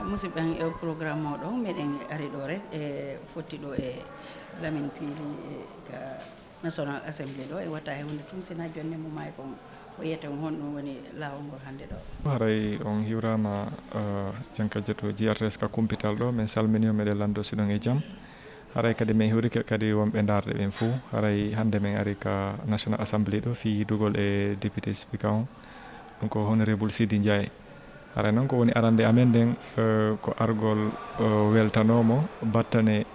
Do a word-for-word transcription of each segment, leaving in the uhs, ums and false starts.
Musidɓe am, e o programme mawɗo meɗen ari ɗo rek e fotti ɗo e Lamin Piili e ka National Assembly ɗo, e wata e hunde tun sina jonne mo maayi kon. O yiyata on honɗum woni laawol ngol hannde ɗo? Haray on hiwraama, eh, Jankajja to G R T S ka kumpital ɗo. Min salmini on, meɗen lanndo si ɗon e jam. Haray kadi min hiwrike kadi wonɓe ndaarde ɓen fow. Haray hannde min ari ka National Assembly ɗo fii yiidugol e Deputy Speaker on. Ɗum ko Honorable Sidi Ndiaye. Haray noon ko woni arande amen nden, eh, ko argol, eh, weltanoomo battane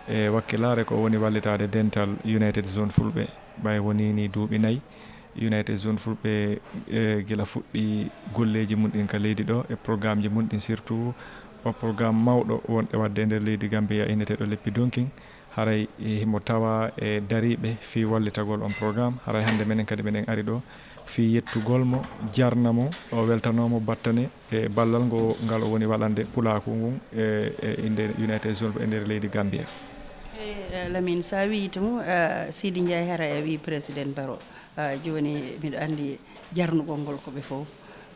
e wakkilaare ko woni wallitaade dental United Zone Fulɓe. Ɓay wonii ni duuɓi nayi, United Zone Fulɓe, eh, gila fuɗɗi golleeji mum ɗin ka leydi ɗo e programmeji mum ɗin, surtout o programme mawɗo wonɗo waɗde e nder leydi Gambia inneteeɗo Leppi Donkin. Haray, eh, himo tawa e dariiɓe fii wallitagol on programme. Haray hannde menen kadi meɗen ari ɗo fii yettugol mo, jarna mo, o weltanoo mo battane e ballal ngo ngal o woni waɗande pulaaku ngun e, e innde United Zone e nder leydi Gambia. E, eh, Lamin, sa wii tun, eh, Sidi Ndiaye haray a wii Président Barrow. Ah, jooni miɗo anndi jarnugol ngol ko ɓe fow.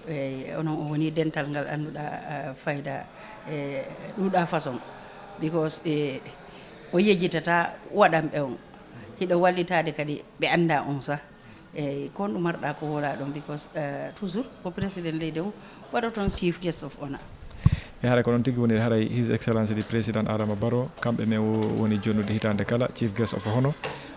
Eey, onon o woni dental ngal annduɗaa, ah, fayda, e ɗuuɗaa façon. Because, e, o yejjitata waɗanɓe on. Hiɗo wallitaade kadi ɓe anndaa on sah. Eey, ko honɗum marɗaa ko wowlaa ɗon? Because, ah, toujours ko président leydi on waɗa toon chief guest of honor. E haray ko noon tigi woniri, haray His Excellency the President Adama Barrow, kamɓe men wo-, woni jonnude hitaande kala, Chief Guest of Honor.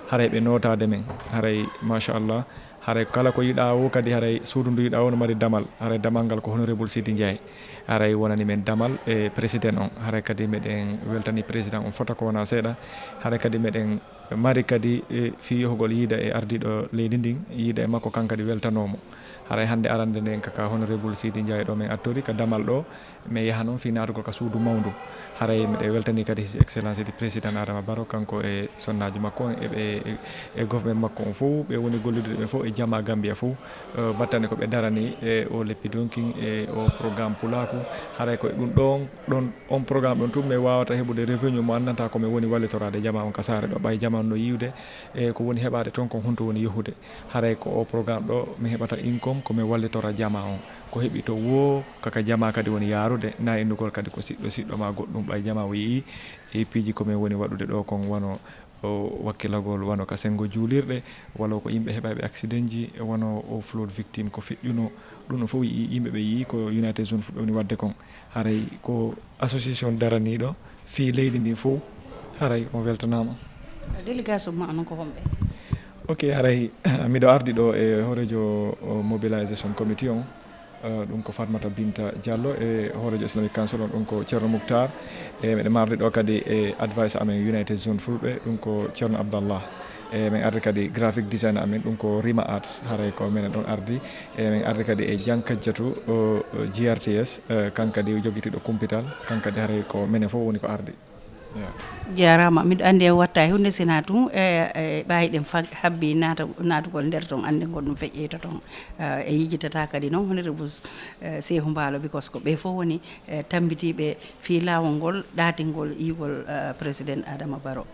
Haray ɓe nootaade men, haray machallah, haray kala ko yiɗaa wo kadi, haray suudu ndu yiɗaa wo no mari damal, haray damal ngal ko Honorable Sidi Ndiaye. Haray wonani men damal e President on, haray kadi meɗen weltani President on fota ko wonaa seeɗa, haray kadi meɗen mari kadi, e, fii yohugol yiida e ardiiɗo leydi ndin, yiida e makko kan kadi weltanoo mo. Haray hannde arande nden ka, ka Honorable Sidi Ndiaye ɗo men attori ka damal ɗo, men yaha noon fii naatugol ka suudu mawndu. Haray miɗen weltani kadi His Excellency the President Adama Barrow, kanko e sonnaajo makko on, e ɓe, e, e government makko on fow, ɓe woni gollidude ɓe fow e jamaa Gambia fow. Eh, battane ko ɓe darani e o Leppi Donkin e o programme Pulaaku. Haray ko e ɗum ɗon, ɗon, on programme ɗon tun, men waawata heɓude revenu mo anndantaa ko men woni wallitoraade jamaa on ka saare ɗo. Ɓay jamaa on no yi'ude, e ko woni heɓaade toon kon, honto woni yahude. Haray ko o programme ɗo, men heɓata income ko men wallitora jamaa on. Ko heɓi to woo, kaka jamaa kadi woni yaarude, na innugol kadi ko siɗɗo siɗɗo maa goɗɗum. Ɓay jamaa o yi'i e piiji ko men woni waɗude ɗo kon, wano o wakkilagol wano ka senngo juulirɗe, walla ko yimɓe heɓayɓe accident ji, e wano o flood victime ko feƴƴuno. Ɗum ɗon fof yi-, yimɓe ɓe yii ko United Zone Fulɓe woni waɗde kon. Haray ko association daraniiɗo fii leydi ndin fof, haray on weltanaama. Délégation ma on ko homɓe? Ok, haray miɗo ardi ɗo e hooreejo, o, Mobilisation Committee on. Eh, ɗum ko Fatmata Binta Diallo, e hooreejo Islamic Council on, ɗum ko Ceerno Muktar. E meɗen mardi ɗo kadi e advice amen United Zone Fulɓe, ɗum ko Ceerno Abdallah. E men ardi kadi graphic design amen, ɗum ko Rima Arts, haray ko menen ɗon ardi. E men ardi kadi e Jankajjatu, o, o, G R T S, eh, kan kadi jogitiiɗo kumpital, kan kadi haray ko menen fof woni ko ardi. Yeah. Jaaraama. Miɗo anndi en watta e huunde sina tun, e, e ɓaayi ɗen fa-, habbi naata-, naatugol nder ton, annden ko ɗum feƴƴeyta ton. Eh, e yejjitata kadi noon Honorable, eh, Seehu Mbaalo, because ko ɓe fof woni, eh, tammbitiiɓe fii laawol ngol, ɗaatingol, yi'ugol, eh, Président Adama Barrow.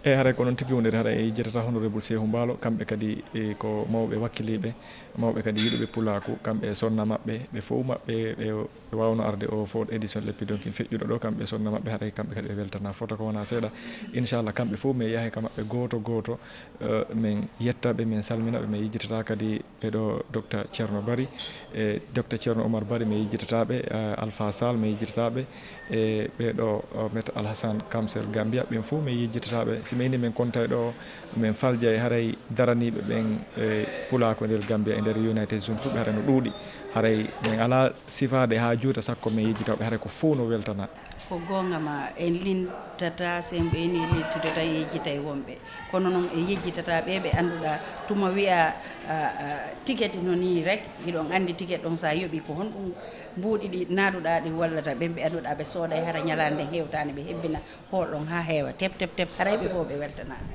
E haray ko noon tigi woniri, haray e yejjitata Honorable Seehu Mbaalo, kamɓe kadi, e, ko mawɓe wakkiliiɓe, mawɓe kadi yiɗuɓe pulaaku, kamɓe e sonna maɓɓe, ɓe fof maɓɓe, ɓe ɓe waawno arde o fourth édition Leppi Donkin feƴƴuɗo ɗo, kamɓe sonna maɓɓe, haray kamɓe kadi ɓe weltana fota ko wonaa seeɗa. Inchallah, kamɓe fof men yahe ka maɓɓe gooto gooto, eh, men yetta ɓe, men salmina ɓe, men yejjitata kadi ɓe ɗo Docteur Ceerno Bari, e Docteur Ceerno Omar Bari, men yejjitata ɓe, eh, Alpha Sall, men yejjitata ɓe, e ɓe ɗo, o, Maître Alhassane Kamsel Gambia, ɓen fof men yejjitata ɓe. Si men inni men kontay ɗo, men faljay haray daraniiɓe ɓen, e pulaaku e nder Gambia, e nder United Zone Fulɓe, haray no ɗuuɗi. Haray men alaa sifaade haa juuta sakko men yejjita ɓe, haray ko fof no weltana. Ko goonga ma, en lintata, si en ɓeyni liltude tan yejjitay wonɓe. Kono noon en yejjitata ɓe ɓe annduɗaa tuma wi'a, a, a, ticket no nii rek, hiɗon anndi ticket ɗon sa yoɓi ko honɗum mbuuɗi ɗi naaduɗaa ɗi wallata ɓen ɓe annduɗaa ɓe sooday hara ñalaande nden hewtaani ɓe hebbina. Hoolɗon haa heewa, tep, tep, tep, haray ɓe fof ɓe weltanaama.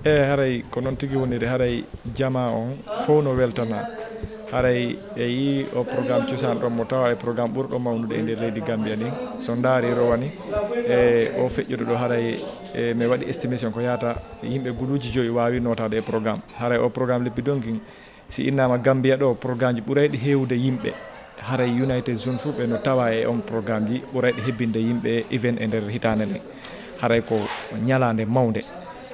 E haray ko noon tigi woniri, haray jamaa on fof no weltanaa. Haray e yii o programme cosaan ɗon mo tawa e programme ɓurɗo mawnude e nder leydi Gambia ndin. So ndaari rowani e o feƴƴude ɗo, haray e mi waɗi estimation ko yaata yimɓe guluuji joyi waawi nootaade e programme. Haray o programme Leppi Donkin, si innaama Gambia ɗo, programmeji ɓurayɗi heewde yimɓe Haray United Zone Fulɓe no tawa e on programmeji ɓurayɗi hebbinde yimɓe event e nder hitaande nden. Haray ko ñalaande mawnde.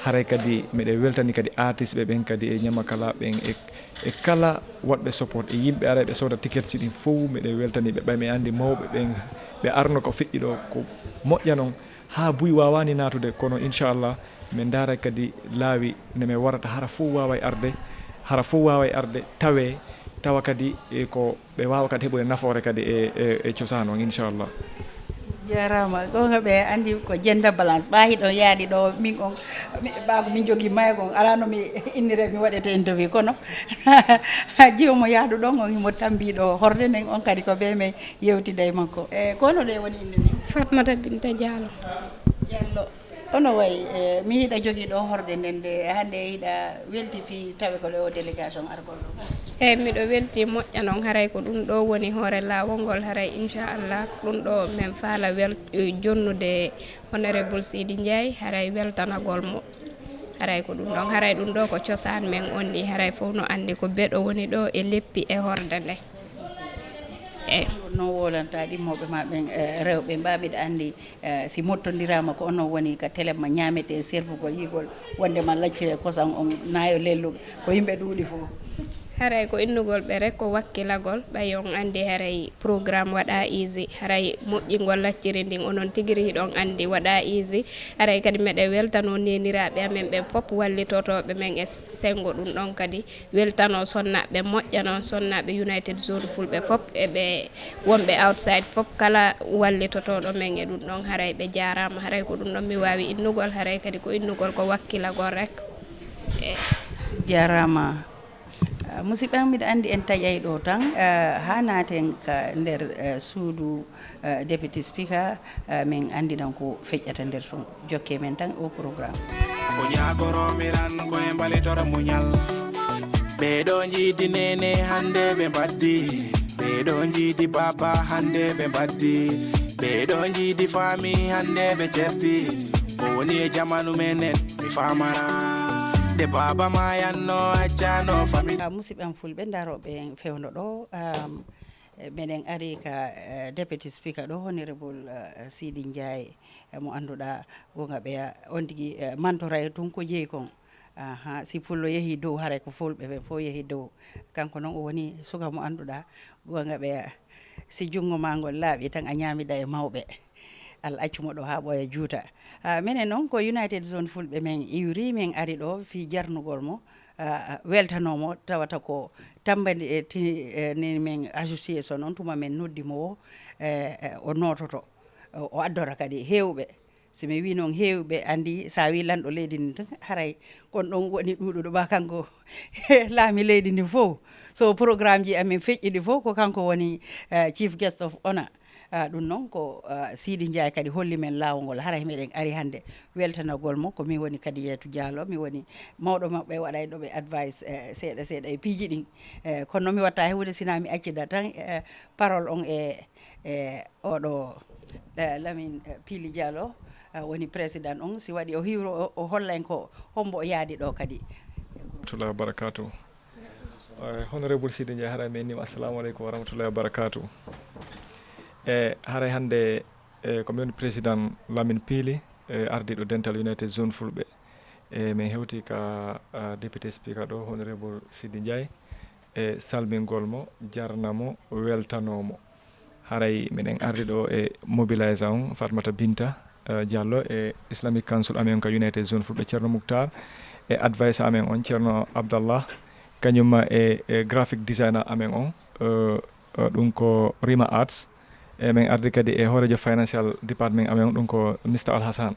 Haray kadi miɗen weltani kadi artistɓe ɓen kadi e ñamakalaaɓe ɓen e, e kala waɗɓe support e yimɓe arayɓe sooda tiketji ɗin fow, miɗen weltani ɓe. Ɓay mi anndi mawɓe ɓen ɓe arno ko feƴƴi ɗo ko moƴƴa non. Haa buy waawaani naatude, kono inchallah min ndaara kadi laawi nde min warata, hara fof waaway arde, hara fof waaway arde tawee, tawa kadi e ko ɓe waawa kadi heɓude nafoore kadi e, e, e cosaan on, inchallah. Jarama. Gonga ɓe andi ko gender balance, ɓa hiɗon yaadi ɗo, min on, mi- ɓa ko min jogi maygo on, ala no mi innire mi waɗete interview, kono jiwo mo yaadu ɗon on himo tambi ɗo horde nden, on kadi ko ɓe men yewtida e makko. E kono ɗe woni inde nden? Fatmata Binta Diallo. Diallo. Ono wayi, e, mi hiɗa jogii ɗo horde nden de, hannde hiɗa welti fii tawe ko ɗo délégation argol ɗo? Eyi, miɗo welti moƴƴa non, haray ko ɗum ɗo woni hoore laawol ngol, haray inchallah ɗum ɗo men faala wel-, e, jonnude Honorable Sidi Ndiaye, haray weltanagol mo. Haray ko ɗum ɗon, haray ɗum ɗo ko cosaan men on ni, haray fof no anndi ko beɗo woni ɗo e leppi e horde nde. Eyi. No wolanta ɗimmoɓe ma ɓen, e, rewɓe mba, miɗa anndi, e, si mottondirama ko onon woni ka telema ñamete servugol yigol wonde ma laccire kosan on nayo lelluɓe, ko yimɓe ɗuuɗi fof. Haray ko innugol ɓe rek ko wakkilagol, ɓay on anndi haray programme waɗa easy, haray moƴƴingol lacciri ndin onon tigiri hiɗon anndi waɗa easy. Haray kadi meɗen weltano neniraaɓe amen ɓen fof wallitotooɓe men e senngo ɗum ɗon kadi. Weltano sonnaaɓe moƴƴa noon, sonnaaɓe United Zone Fulɓe fof e ɓe wonɓe outside fof, kala wallitotooɗo men e ɗum ɗon, haray ɓe jaaraama. Haray ko ɗum ɗon mi waawi innugol, haray kadi ko innugol ko wakkilagol rek. E. Jaaraama. Ah, musidɓe am, miɗa anndi en taƴay ɗo tan, ah, haa naaten ka nder, eh, suudu, eh, Deputy Speaker, eh, min anndinan ko feƴƴata nder ton. Jokke men tan o programme. Ko ñaagoroomiran ko e mbalitora muñal. Ɓee ɗoo njiidi neene hannde ɓe mbaddi. Ɓee ɗoo njiidi baaba hannde ɓe mbaddi. Ɓee ɗoo njiidi faami hannde ɓe certi. Ko woni e jamanu menen mi faamara. Nde baaba maayanno accano fami. Ah, musidɓe am fulɓe darooɓe en fewndo ɗo, ah, E, meɗen ari ka, eh, Deputy Speaker ɗo, Honorable, eh, Sidi Ndiaye, eh, mo annduɗaa gonga ɓeya on tigi, eh, mantoray tun ko jeyi kon. Aha, si pullo yehi dow, haray ko fulɓe ɓen fof yehi dow. Kanko noon o woni suka mo annduɗaa gonga ɓeya. Si junngo ma ngol laaɓi tan a ñaamida e mawɓe. Allah accu mo ɗo haa ɓooya juuta. Ah, minen noon ko United Zone Fulɓe men iwri, men ari ɗo fii jarnugol mo. Ah, weltanoo mo, tawata ko tammbandi e ti-, e ni men association on, tuma men noddi mo o, e, e, o noototo, o, o addora kadi heewɓe. Si mi wii noon heewɓe, anndi so a wii lanɗo leydi ndi tan, haray kon ɗon woni ɗuuɗuɗo ɓa kanko laami leydi ndi fof. So programmeji amen feƴƴiɗi fof, ko kanko woni, eh, chief guest of honor. Ah, ɗum noon ko, ah, Sidi Ndiaye kadi holli men laawol ngol. Haray meɗen ari hannde weltanagol mo. Ko min woni Kadiyatu Diallo, mi woni mawɗo maɓɓe waɗayɗo ɓe advice, eh, seeɗa seeɗa e piiji ɗin. Eh, kono noon mi watta hewde sina mi accida tan, eh, parole on e, e oɗo, eh, Lamine, eh, Pili Diallo, ah, woni président on. Si waɗi o hiwro, o, o holla en ko hombo o yaadi ɗo kadi. Rahmatullahi wa barakatuh. Eh, Honorable Sidi Ndiaye, haray mi innima. Assalamu aleykum wa rahmatullahi wa barakatuh. E haray hannde, e ko min woni président Lamine Pili, e ardiiɗo Dental United Zone Fulɓe. E min hewti ka, ah, Deputy Speaker ɗo, Honorable Sidi Ndiaye, e salmingol mo, jarna mo, weltanoo mo. Haray miɗen ardi ɗo e mobiliser on, Fatmata Binta, eh, Diallo, e Islamic Council amen ka United Zone Fulɓe, Ceerno Muktar, e advice amen on, Ceerno Abdallah, kañum e, e graphic designer amen on, eh, eh, ɗum ko Rima Arts. E min ardi kadi e hooreejo financial department amen on, ɗum ko Mister Alhassan.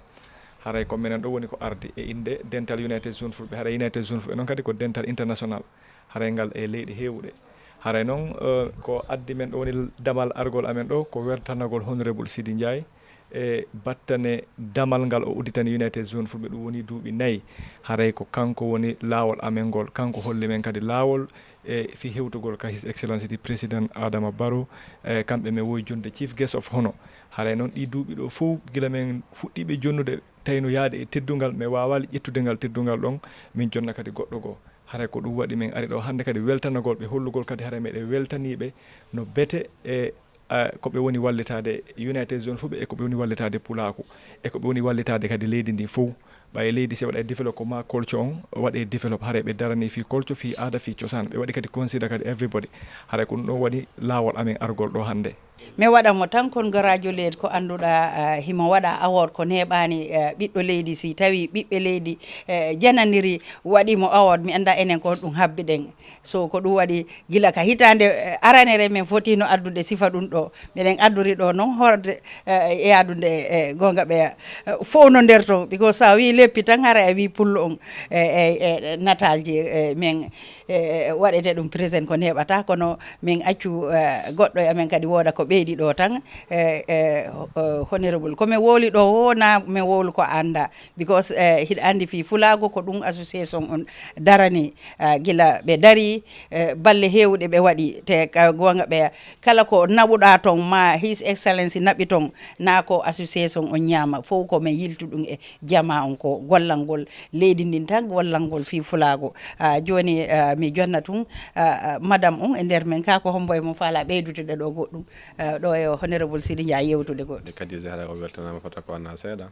Haray ko minen ɗo woni ko ardi e innde Dental United Zone Fulɓe. Haray United Zone Fulɓe noon kadi ko dental international. Haray ngal e leyɗe heewuɗe. Haray noon, eh, ko addi men ɗo woni damal argol amen ɗo, ko wertanagol Honorable Sidi Ndiaye e battane damal ngal o udditani United Zone Fulɓe, ɗum woni duuɓi nayi. Haray ko kanko woni laawol amen ngol, kanko holli men kadi laawol e fii hewtugol ka His Excellency the President Adama Barrow, e kamɓe men woy jonde Chief Guest of Honor. Haray noon ɗi duuɓi ɗo fof, gila men fuɗɗiiɓe jonnude, tawno yaade e teddungal, mi waawaali ƴettude ngal teddungal ɗon, min jonna kadi goɗɗo goo. Haray ko ɗum waɗi min ari ɗo hannde kadi weltanagol ɓe, hollugol kadi haray meɗen weltanii ɓe no bete e, ah, ko ɓe woni wallitaade United Zone Fulɓe e ko ɓe woni wallitaade Pulaaku e ko ɓe woni wallitaade kadi leydi ndi fof. Ɓay leydi si waɗa e develop ko ma culture on waɗe develop, haray ɓe darani fii culture, fii aada, fii cosaan. Ɓe waɗi kadi consider kadi everybody. Haray ko ɗum ɗon waɗi laawol amen argol ɗo hannde. Mi waɗa mo tan congratulate ko annduɗaa, ah, himo waɗa award ko neeɓaani, ah, ɓiɗɗo leydi. Si tawi ɓiɓɓe leydi, eh, jananiri waɗi mo award, mi annda enen ko ɗum habbi ɗen. So ko ɗum waɗi gila ka hitaande, eh, aranere men fotino addude sifa ɗum ɗo. Miɗen addori ɗo noon horde, eh, e addude, eh, goonga ɓeya, eh, fow no nder ton. Because so a wii leppi tan, haray a wii pullo on, eh, eh, eh, nataalji, eh, men, eh, waɗete ɗum present ko neeɓata, kono min accu, eh, goɗɗo e amen kadi wooda ko ɓeydi ɗo tan, eh, eh, ho-, eh, honorable. Ko mi wowli ɗo wo na mi wowlu ko annda. Because, eh, hiɗa anndi fii Fulaagu ko ɗum association on darani, eh, gila ɓe dari, eh, balle heewɗe ɓe waɗi, te ka goonga ɓe kala ko naɓuɗaa ton ma His Excellency naɓi ton, na ko association on ñaama, fow ko men yiltu ɗum e jamaa on ko gollangol leydi ndin tan, gollangol fii Fulaagu. Ah, jooni, ah, mi jonna tun, ah, ah, madame on e nder men ka ko hombo e mo faala ɓeydude ɗo goɗɗum, ah, ɗo e honorable Sidi Ndiaye yewtude goɗɗum. Kadi Zahra o weltanama fota ko ana seeɗa.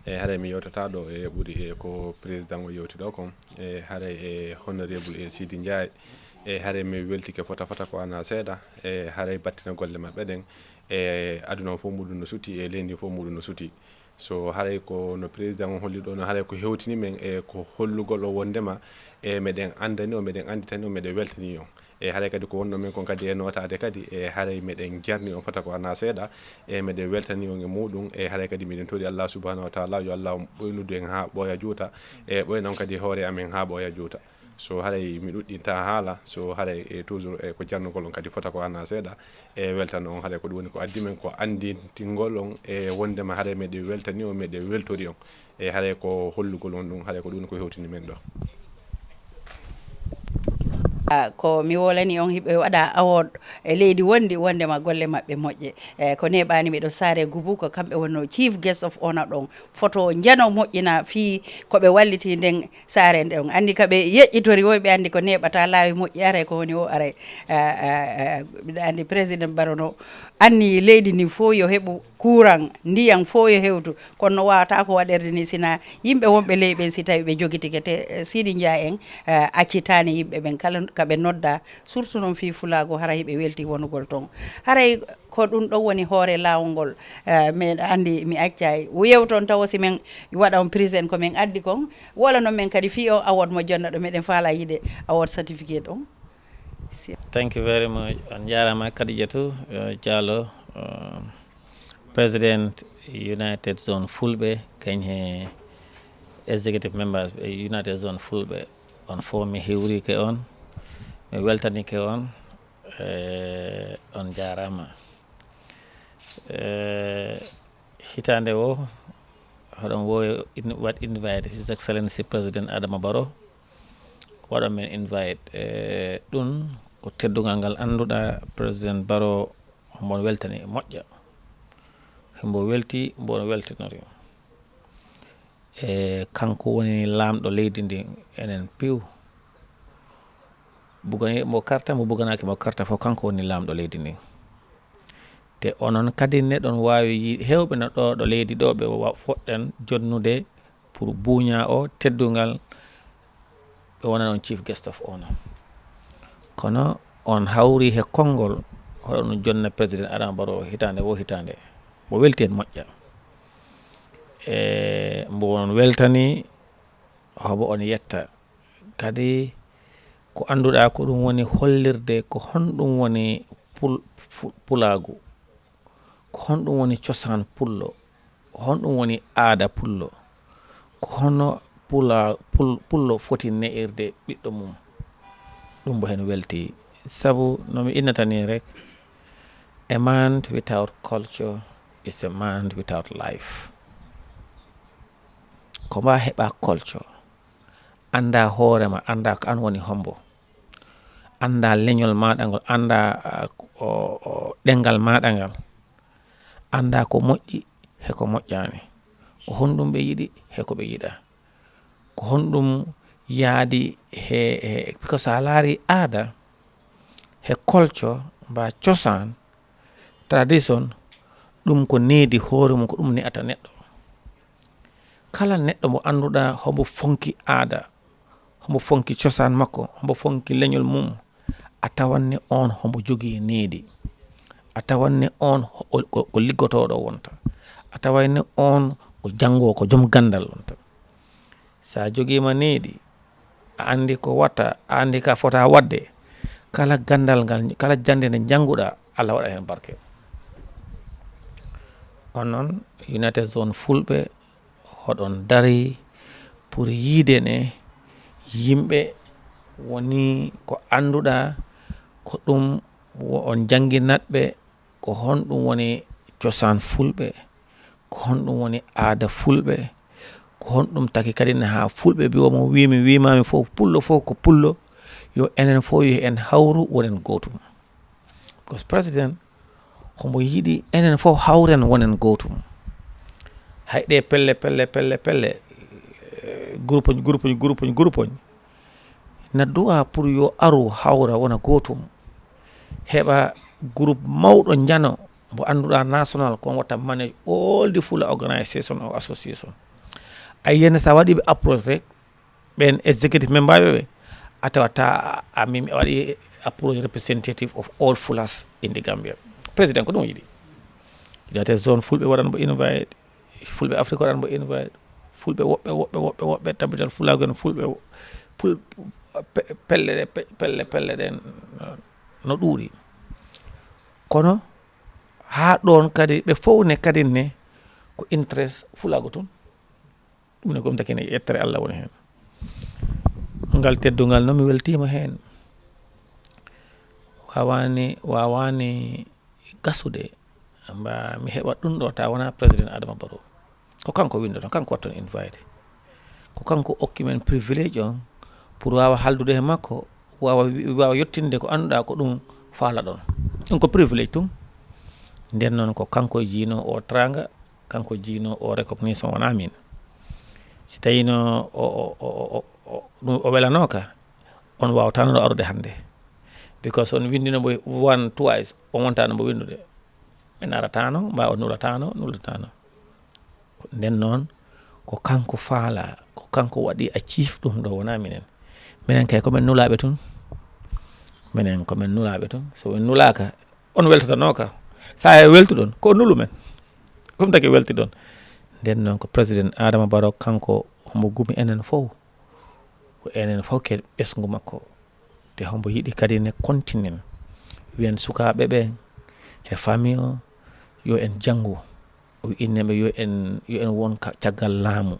E haray mi yewtata ɗo e ɓuri e ko président o yewti ɗo kon. E haray e honorable e Sidi Ndiaye. E haray mi weltike fota fota ko ana seeɗa. E haray battina golle maɓɓe ɗen. E aduna o fof muɗum no suti, e leydi fof muɗum no suti. So haray ko no président o holli ɗo, no haray ko hewtini men e ko hollugol o wondema e meɗen andani o, meɗen anditani o, meɗen weltani o. E haray kadi ko wonno men kon kadi e notaade kadi, e haray meɗen jarni on fota ko ana seeɗa, e meɗen weltani on e muɗum. E haray kadi miɗen tori Allah subhanahu wa taala yo Allah ɓoynudu en ha ɓooya juuta, e ɓoyna on kadi hoore amen ha ɓooya juuta. So haray mi ɗuɗɗinta haala, so haray e toujours e ko jarnugol on kadi fota ko ana seeɗa, e weltano on haray ko ɗum woni ko addi men, ko andintingol on e wondema haray meɗen weltani on, meɗen weltori on. E haray ko hollugol on ɗum, haray ko ɗum ko hewtini men ɗo. Ah, ko mi wolani on hiɓe waɗa award e leydi wondi wondema golle maɓɓe moƴƴe. E ko neɓani miɗo saare gubu ko kamɓe wonno chief guest of honor ɗon. Foto njano moƴƴina fii ko ɓe walliti nden saare nden. Anndi ka ɓe yeƴƴitori woy ɓe anndi ko neɓata laawi moƴƴi aray ko woni o aray. Ah, ah, ah, mbiɗa anndi président Baro no anni leydi ndin fof yo heɓu courant, ndiyan fof yo hewtu. Kono no waawata ko waɗerde ni sina yimɓe wonɓe ley ɓen si tawi ɓe jogitike. Te, eh, Sidi Njaay en, eh, accitaani yimɓe ɓen kala ka ɓe nodda, surtout noon fii Fulaagu, hara hiɓe welti wonugol toon. Haray ko ɗum ɗon woni hoore laawol ngol, eh, meɗa anndi mi accay. Yewton tawo si men waɗa on prison ko men addi kon, wala noon men kadi fii o award mo jonna ɗo meɗen faala yiide award certificate on. Si- Thank you very much. On njaaraama Kadijatu, eh, Diallo, eh, President United Zone Fulɓe, kañ he executive members ɓe United Zone Fulɓe. On fof mi hiwrike on, mi weltanike on, eh, on njaaraama. Eh, hitaande o, hoɗon wo in-, waɗ invite His Excellency President Adama Barrow, waɗon men invite. Eh, ɗum ko teddungal ngal annduɗaa President Barrow, omo weltani moƴƴa. Himbo welti, mbo weltinori. E kanko woni laamɗo leydi ndi, enen piw. Bugani mo karta, mo buganaaki mo karta fof, kanko woni laamɗo leydi ndi. Te onon kadi neɗon waawi yi-, heewɓe no ɗo, ɗo leydi ɗo, ɓe wa-, foɗɗen jonnude pour buuña o teddungal, ɓe wona on chief guest of honor. Kono on hawri he konngol, hoɗo no jonna President Adama Barrow hitaande wo hitaande. Mo welti en moƴƴa. E mbo on weltani, hobo on yetta. Kadi ko annduɗaa ko ɗum woni hollirde ko honɗum woni pul-, fu-, pulaagu, ko honɗum woni cosaan pullo, ko honɗum woni aada pullo, ko hono pula-, pul-, pullo foti ne'irde ɓiɗɗo mum. Ɗum mbo hen welti, sabu no mi innata ni rek, a man without culture is a man without life. Ko ma heɓa culture, annda hoorema, annda ko an woni hombo, annda leñol maɗa ngol, annda, ah, o, o, ɗengal maɗa ngal, annda ko moƴƴi he ko moƴƴani, ko honɗum ɓe yiɗi he ko ɓe yiɗa, ko honɗum yaadi he, he, ko so a laari aada, he culture, mba cosaan, tradition, ɗum ko needi hoore mum, ko ɗum ne'ata neɗɗo. Kala neɗɗo mo annduɗaa homo fonki aada, homo fonki cosaan makko, homo fonki leñol mum, a tawanne on homo jogii needi. A tawanne on ho-, ko, ko liggotooɗo wonta. A tawanne on ko janngoowo, ko jom ganndal wonta. So a jogiima needi, a anndi ko watta, a anndi ka fota waɗde, kala ganndal ngal, kala jannde nde njannguɗaa, Allah waɗa heen barke. On noon, United Zone Fulɓe, hoɗon dari pour yiide ne yimɓe woni ko annduɗaa, ko ɗum wo-, on jannginat ɓe, ko honɗum woni cosaan Fulɓe, ko honɗum woni aada Fulɓe, ko honɗum taki kadi ne haa Fulɓe mbi'o mo wiimi, wiimaami fof, pullo fof ko pullo, yo enen fof yo en hawru wonen gootum. Because président homo yiɗi enen fof hawren wonen gootum. Hay ɗe pelle, pelle, pelle, pelle, eh, groupe, groupe, groupe, groupe, na du'a pour yo aru hawra wona gootum. Heɓa groupe mawɗo njano mo annduɗaa national, kon watta manage all the Fula organization or association. A yiyani so a waɗi ɓe approche rek, ɓen executive member ɓe, a tawata a, a mim-, a waɗi approche representative of all Fulas in the Gambia. Président ko ɗum yiɗi. United Zone Fulɓe waɗan mo invite, Fulɓe Afrique waɗan mo invite, Fulɓe woɓɓe, woɓɓe, woɓɓe, woɓɓe, tabital Fulaagu en Fulɓe, Ful-, pe-, pelle ɗe, pe-, pelle, pelle ɗen no ɗuuɗi. Kono haa ɗoon kadi ɓe fof ne kadi ne ko interest Fulaagu tun. Ɗum ne ko ɗum taki ne yettere Allah woni heen. Ngal teddungal noon mi weltiima heen. Waawaani, waawaani gasude, mba mi heɓa ɗum ɗo tawa wonaa président Adama Barrow. Ko kanko winndoto, kanko watton invite. Ko kanko okki men privilège on pour waawa haldude he makko, waawa wi-, waawa yettinde ko annduɗaa ko ɗum faalaɗon. Ɗum ko privilège tun. Nden noon ko kanko jiino o teraanga, kanko jiino o recognition, wonaa min. Si tawiino o, o, o, o, o, o, ɗum o welanooka, on waawataano ɗo arude hannde. Because on winndino mbo one, twice, on wontaano mbo winndude. Min arataano, mba on nulataano, nulataano. Nden noon, ko kanko faala, ko kanko waɗi a ciif ɗum ɗo, wonaa minen. Minen kay ko men nulaaɓe tun. Minen ko men nulaaɓe tun. So en nulaaka, on weltatanooka. Sa e weltuɗon, ko nulu men. Ɗum taki weltiɗon. Nden noon ko président Adama Barrow, kanko homo gumi enen fof. Ko enen fof ke ɓesngu makko. Te hombo yiɗi kadi ne continue. Wiyen sukaaɓe ɓe, he famille o, yo en janngu. O wi'inne ɓe yo en, yo en won ka caggal laamu.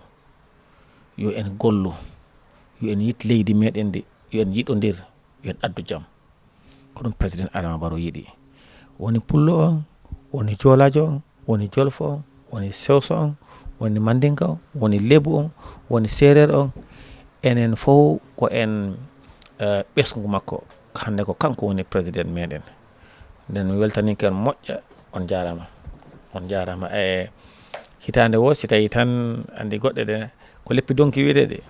Yo en gollu. Yo en yiɗ leydi meɗen ndi. Yo en yiɗondir. Yo en addu jam. Ko ɗum président Adama Barrow yiɗi. Woni pullo on, woni joolaajo on, woni jolfo on, woni sewso on, woni mandinka on, woni lebu on, woni seereer on. Enen fof ko en, eh, ɓesngu makko. Hannde ko kanko woni président meɗen. Nden mi weltaninke on moƴƴa, on jaarama. On jaarama. E hitaande wo, si tawi tan andi goɗɗe ɗe, ko leppi donki wiyeteeɗe.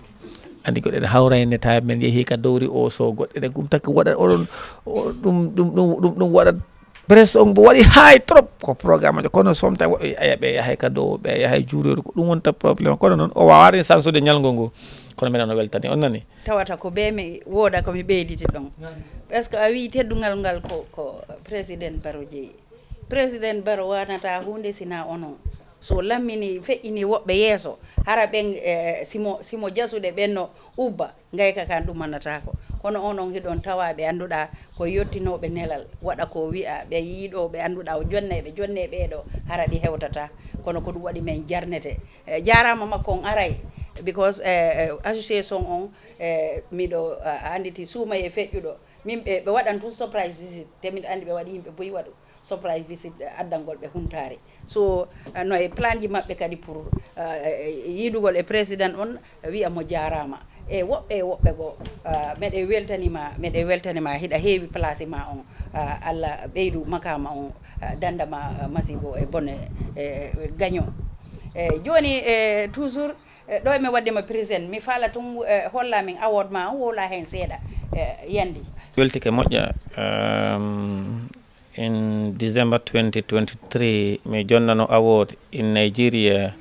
Andi goɗɗe ɗe hawrayne tawi men yehi ka dowri o, so goɗɗe ɗe gum taki waɗa oɗon, o, ɗum, ɗum, ɗum, ɗum, ɗum waɗa presse on mbo waɗi hay trop ko programme ajo. Kono sometimes woɓɓe aya ɓe yahay ka dow, ɓe yahay juuroru, ko ɗum wonta problème. Kono noon o waawani sansude ñalngo ngu. Kono minen no weltani on nani. Tawata ko be mi wooda ko mi ɓeyditi ɗon. Parce que a wii teddungal ngal ko, ko président Barrow jeyi. Président Barrow wanata huunde sina onon. So lammini, feƴƴini woɓɓe yeeso, hara ɓen, eh, simo, simo jasuɗe ɓen no ubba, ngayka kan ɗumanataako. Kono onon hiɗon tawa ɓe annduɗaa ko yottinooɓe nelal, waɗa ko wi'a, ɓe yiɗo ɓe annduɗaa o jonne ɓe, jonne ɓee ɗo, hara ɗi hewtata. Kono ko ɗum waɗi men jarnete. Eh, jaaraama makko on aray, because, eh, eh, association on, eh, miɗo, ah, annditi suumayee feƴƴuɗo. Min ɓe, ɓe waɗan tun surprise visit, te miɗo anndi ɓe waɗi yimɓe buy waɗu surprise visit, eh, addangol ɓe huntaari. So, eh, no e plan ji maɓɓe kadi pour, eh, eh, yiidugol e président on, wi'a mo jaaraama. E woɓɓe, e woɓɓe goo, eh, meɗen weltanima, meɗen weltanima, hiɗa heewi place ma on. Eh, Allah ɓeydu makama on, eh, dandama, eh, masibo e bone, eh, gaño. E jooni, e toujours, e ɗo mi waɗde ma présent, mi faala tun, e holla min award ma on, wowla heen seeɗa, e yandi. Weltike moƴƴa. Um, in December twenty twenty-three, mi jonnano award in Nigeria,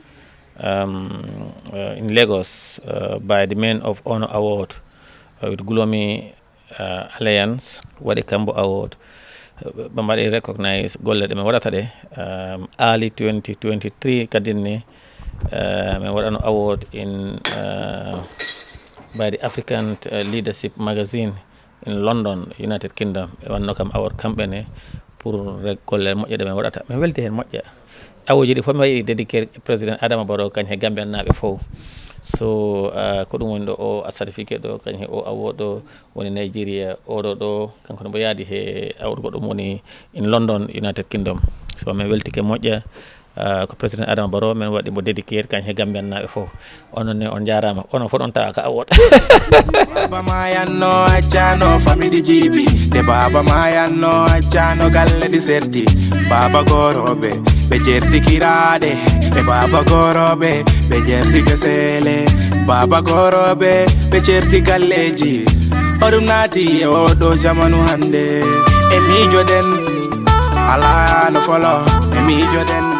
um, uh, in Lagos, uh, by the Men of Honor Award, uh, with Gloomy uh, Alliance, waɗi kambo award. Ɓe mbaɗi recognize golle ɗe mi waɗata ɗe. Um, early twenty twenty-three kadin ni, uh, mi waɗano award in, uh, by the African, uh, Leadership Magazine in London, United Kingdom. Ɓe wanno kam award kamɓe ne pour rek golle moƴƴe ɗe mi waɗata. Mi welti heen moƴƴa. Awooji ɗi fof mi waɗi dediquer président Adama Barrow kañ he Gambian naaɓe fof. So, uh, ko ɗum woni ɗo o a certificat ɗo, kañ he o award ɗo woni Nigeria, oɗo ɗo, kanko ne mbo yaadi he award goɗɗo mo woni in London, United Kingdom. So, min weltike moƴƴa, uh, ko président Adama Barrow, min waɗi mo dediquer kañ he Gambian naaɓe fof. Onon ne on njaaraama, onon fof on tawa ka award. Baba ma yanno accano famidi jibi, de baba ma yanno accano galle di serti. Baba gorobe, be jerti kirade, e baba gorobe, be jerti kesele. Baba gorobe, be jerti galleji. Oɗum naati e oɗo zamanu hande. E miijoɗen, ala no folo, e miijoɗen.